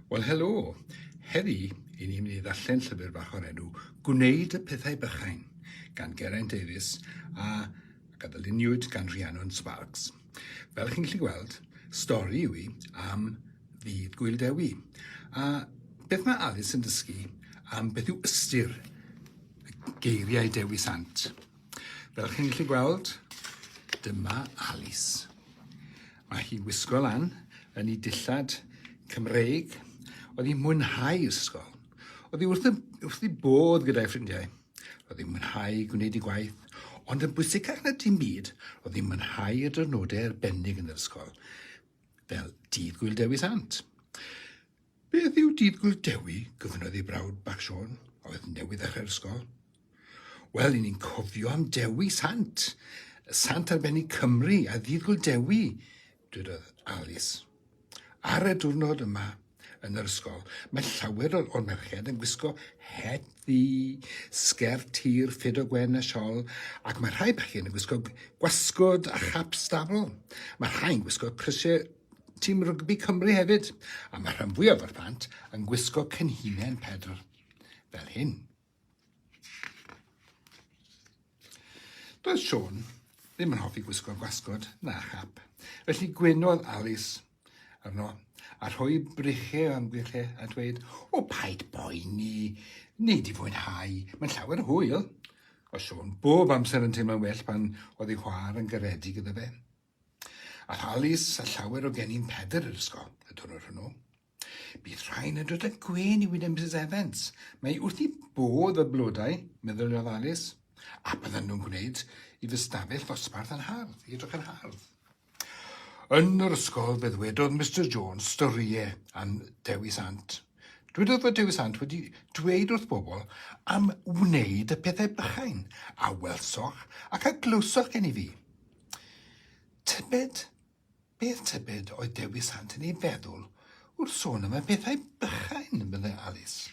Wel, helo! Heddi, i ni'n mynd i ddarllen llyfr bach o'r enw Gwneud y Pethau Bychain gan Geraint Davies a ac a ddyluniwyd gan Rhiannon Sparks. Fel chi'n gallu gweld, stori yw i am ddydd Gwyl Dewi. A beth mae Alice yn dysgu am beth yw ystyr y geiriau Dewi Sant. Fel chi'n gallu gweld, dyma Alice. Mae hi'n wisgo lan yn ei dillad Cymreig. Oedd hi'n mwynhau ysgol. Oedd hi wrth, wrth ei bodd gyda'i ffrindiau. Oedd hi'n mwynhau gwneud ei gwaith. Ond yn bwysicach na dim byd, oedd hi'n mwynhau y diwrnodau arbennig yn yr ysgol, fel Dydd Gwyl Dewi Sant. Beth yw Dydd Gwyl Dewi? gofynnodd ei brawd bach Siôn, a oedd newydd ddechrau'r ysgol. Wel, i ni'n cofio am Dewi Sant, y sant arbennig Cymru a Ddydd Gwyl Dewi, dwedodd Alice. Ar y diwrnod yma yn yr ysgol, mae llawer o'r, o'r merched yn gwisgo het ddu, sgert hir, ffedog wen a siol, ac mae rhai bachgen yn gwisgo gwasgod a chap stafl. Mae rhai'n gwisgo crysau tîm rygbi Cymru hefyd, a mae rhan fwyaf o'r plant yn gwisgo cenhinen Pedr fel hyn. Doedd Siôn ddim yn hoffi gwisgo gwasgod na chap, felly gwenodd Alice arno a rhoi brychau o amgylch e a dweud, o paid boeni, nei di fwynhau, mae'n llawer o hwyl. Oedd Siôn bob amser yn teimlo'n well pan oedd ei chwaer yn garedig iddo fe. Ath Alice a llawer o gennin Pedr i'r ysgol y diwrnod hwnnw. Bydd rhain yn dod â gwên i wyneb Mrs Evans. Mae wrth i bodd y blodau, meddyliodd Alice. A byddan nhw'n gwneud i fy stafell ddosbarth yn hardd, i edrych yn hardd. Yn yr ysgol fe ddwedodd Mister Jones storïau am Dewi Sant. Dwedodd fod Dewi Sant wedi dweud wrth bobl am wneud y pethau bychain a welsoch ac a glywsoch gen i fi. Tybed, beth tybed oedd Dewi Sant yn ei feddwl wrth sôn am y pethau bychain, meddai Alice.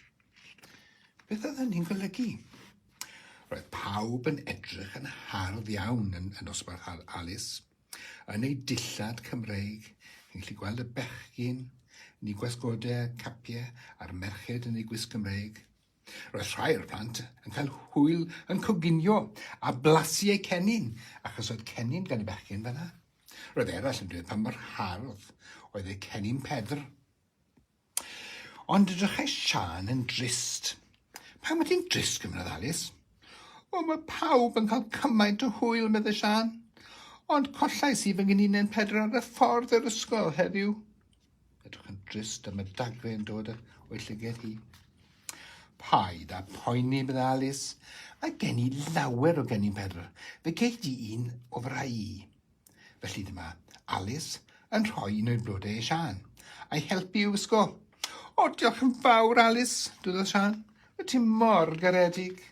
Beth oedd hynny'n golygu? Roedd pawb yn edrych yn hardd iawn yn, yn dosbarth Alice, yn ei dillad Cymreig. Chi'n gallu gweld y bechgyn yn ei gwasgodau capiau a'r merched yn ei gwisg Cymreig. Roedd rhai o'r plant yn cael hwyl yn coginio a blasu eu cennin, achos oedd cennin gan y bechgyn fan'na. Roedd eraill yn dweud pa mor hardd oedd eu cennin Pedr. Ond edrychai Siân yn drist. Pam wyt ti'n drist, gofynnodd Alice? O, mae pawb yn cael cymaint o hwyl, meddai Siân. Ond collais i fy ngheninen Pedr ar y ffordd i'r ysgol heddiw. Edrych yn drist am y dagre yn dod o'i llyged hi. Paid â poeni, meddai Alice. Mae gen i lawer o gennin Pedr. Fe gei di un o fy rhai i. Felly dyma Alice yn rhoi un o'i blodau i Siân, a'i helpu i'w wisgo. O, diolch yn fawr, Alice, dwedodd Siân. Wyt ti mor garedig.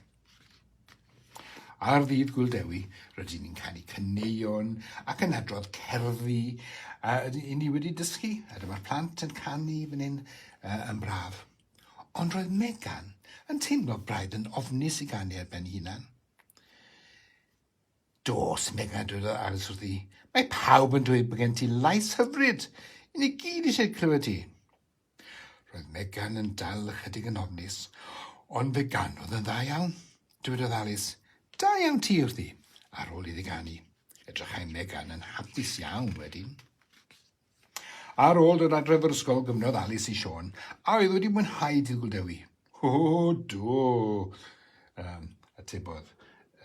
Ar ddydd Gwyl Dewi, rydyn ni'n canu caneuon ac yn adrodd cerddi a i ni wedi dysgu, a dyma'r plant yn canu fan hyn uh, yn braf. Ond roedd Megan yn teimlo braidd yn ofnus i ganu ar ben hunan. Dos, Megan, dwedodd Alice wrthi. Mae pawb yn dweud bod gen ti lais hyfryd. I ni gyd eisiau clywed ti. Roedd Megan yn dal ychydig yn ofnus, ond fe ganodd yn dda iawn. Dywedodd Alice, Da iawn ti wrthi, ar ôl iddi ganu. Edrychai Megan yn hapus iawn wedyn. Ar ôl dod adref o'r ysgol, gofynnodd Alice i Siôn a oedd wedi mwynhau Dydd Gŵyl Dewi. O, do, um, atebodd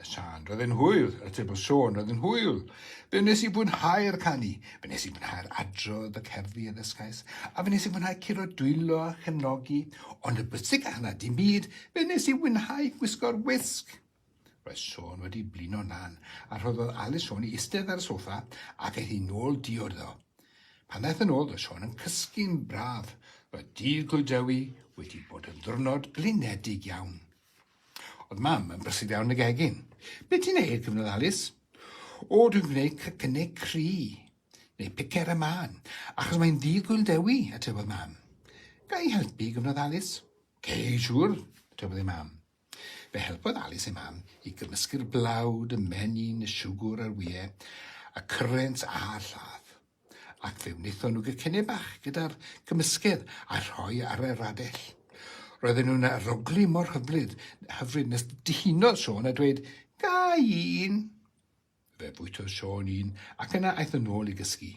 Siân. Roedd e'n hwyl, atebodd Siôn, roedd e'n hwyl. Fe wnes i fwynhau'r canu, fe wnes i fwynhau'r adrodd y cerddi a ddysgais, a fe wnes i fwynhau curo dwylo a chefnogi, ond y bwysicach na dim byd, fe wnes i fwynhau gwisgo'r wisg. Roedd Siôn wedi blino'n lân, a rhoddodd Alice Siôn i eistedd ar y soffa ac aeth i nôl diod iddo. Pan ddaeth yn ôl, roedd Siôn yn cysgu'n braf. Roedd dydd Gŵyl Dewi wedi bod yn ddiwrnod blinedig iawn. Oedd mam yn brysur iawn yn y gegin. Be ti'n neud, gofynnodd Alice? O, dwi'n gwneud cacennau cri, neu picer y mân, achos mae'n ddydd Gŵyl Dewi, atebodd mam. Ga i helpu, gofynnodd Alice. Cei, siŵr, atebodd ei mam. Fe helpodd Alice ei mam i gymysgu'r blawd, y menyn, y siwgr a'r wyau, y cyrrent a'r lladd. Ac fe wnaethon nhw gacennau bach gyda'r cymysgedd a rhoi ar y radell. Roedden nhw'n arogli mor hyfryd, hyfryd nes dihunodd Siôn a dweud, Ga i un? Fe fwytodd Siôn un ac yna aeth yn ôl i gysgu.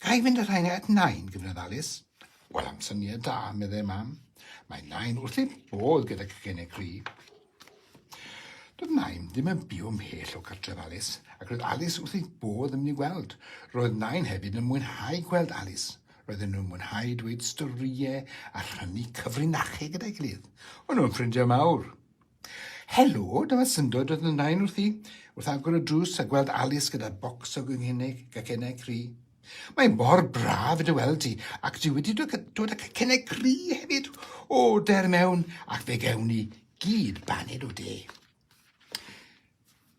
Ga i fynd â rhain at Nain, gofynnodd Alys. Wel, am syniad da, meddai Mam. Mae Nain wrth ei bodd gyda cacennau cri. Doedd Nain ddim yn byw ymhell o gartref Alys, ac roedd Alys wrth ei bodd yn mynd i gweld. Roedd Nain hefyd yn mwynhau gweld Alys. Roedden nhw'n mwynhau dweud storïau a rhannu cyfrinachau gyda'i gilydd. O'n nhw'n ffrindiau mawr. Helo, dyma syndod oedd y Nain wrthi, wrth agor y drws a gweld Alys gyda bocs o gacennau cri. Mae mor braf dy weld ti, ac dwi wedi dod â cacennau cri hefyd. O, der mewn, ac fe gewn ni gyd baned o de.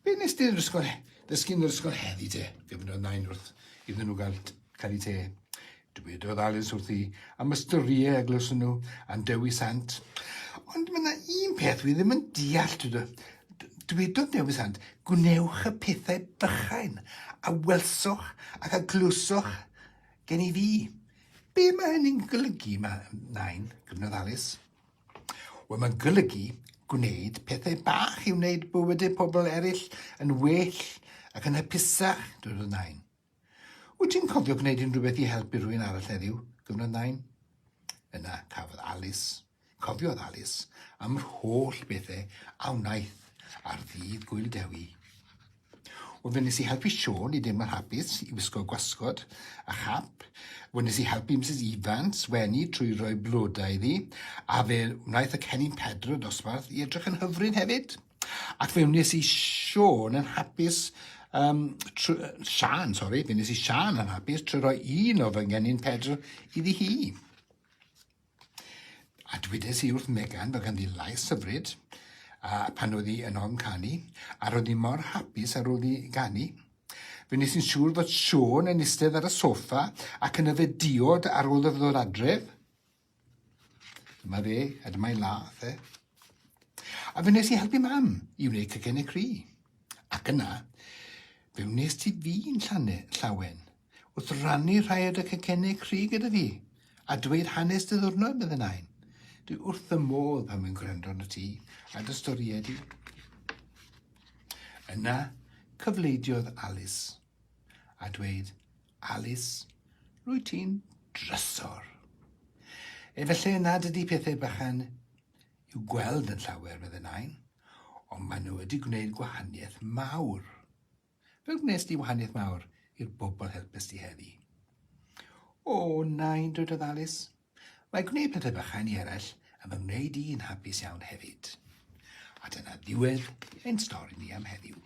Be nes di yn yr ysgol, ddysgu yn yr ysgol heddi te? Gofynnodd Nain wrth iddyn nhw gael, cael eu te. Dwedodd Alice wrthi am y storïau a glywson nhw am Dewi Sant. Ond mae yna un peth wi ddim yn deall, dwedodd. Dwedodd Dewi Sant, gwnewch y pethau bychain a welsoch ac a glywsoch gen i fi. Be mae hynny'n golygu, ma, Nain? Gofynnodd Alice. Wel, mae'n golygu gwneud pethau bach i wneud bywydau pobl eraill yn well ac yn hapusach, dwedodd Nain. Wyt ti'n cofio gwneud unrhyw beth i helpu rhywun arall heddiw? Gofynnodd Nain. Yna cafodd Alice, cofiodd Alice, am yr holl bethau a wnaeth ar ddydd Gwyl Dewi. Wel, fe wnes i helpu Siôn i deimlo'n hapus i wisgo gwasgod a chap. Fe wnes i helpu Mrs Evans wenu trwy roi blodau iddi, a fe wnaeth y Cennin Pedr y dosbarth i edrych yn hyfryd hefyd. Ac fe wnes i Siôn yn hapus, um, trwy, Sian, sori, fe wnes i Sian yn hapus trwy roi un o fy ngennin Pedr iddi hi. A dwedes i wrth Megan fod ganddi lais hyfryd, a pan oedd hi yn ofn canu, a roedd hi mor hapus ar ôl i ganu. Fe wnes i'n siŵr fod Siôn yn eistedd ar y soffa ac yn yfed diod ar ôl iddo ddod adref. Dyma fe, a dyma'i lath e. A fe wnes i helpu mam i wneud cacennau cri. Ac yna, fe wnes ti fi'n llanne, llawen wrth rannu rhai o dy cacennau cri gyda fi a dweud hanes dy ddwrnod, medde Nain. Dwi wrth fy modd pan wy'n gwrando arno ti a dy storïau di. Yna, cyfleidiodd Alice a dweud, Alice, rwy ti'n drysor. Efallai nad ydy pethau bychan i'w gweld yn llawer, medde Nain, ond maen nhw wedi gwneud gwahaniaeth mawr. Fel gwnes di wahaniaeth mawr i'r bobl helpes di heddi. O, nain, dwedodd Alice. Mae gwneud pethau bychain i eraill yn fy ngwneud i'n hapus iawn hefyd. A dyna ddiwedd ein stori ni am heddiw.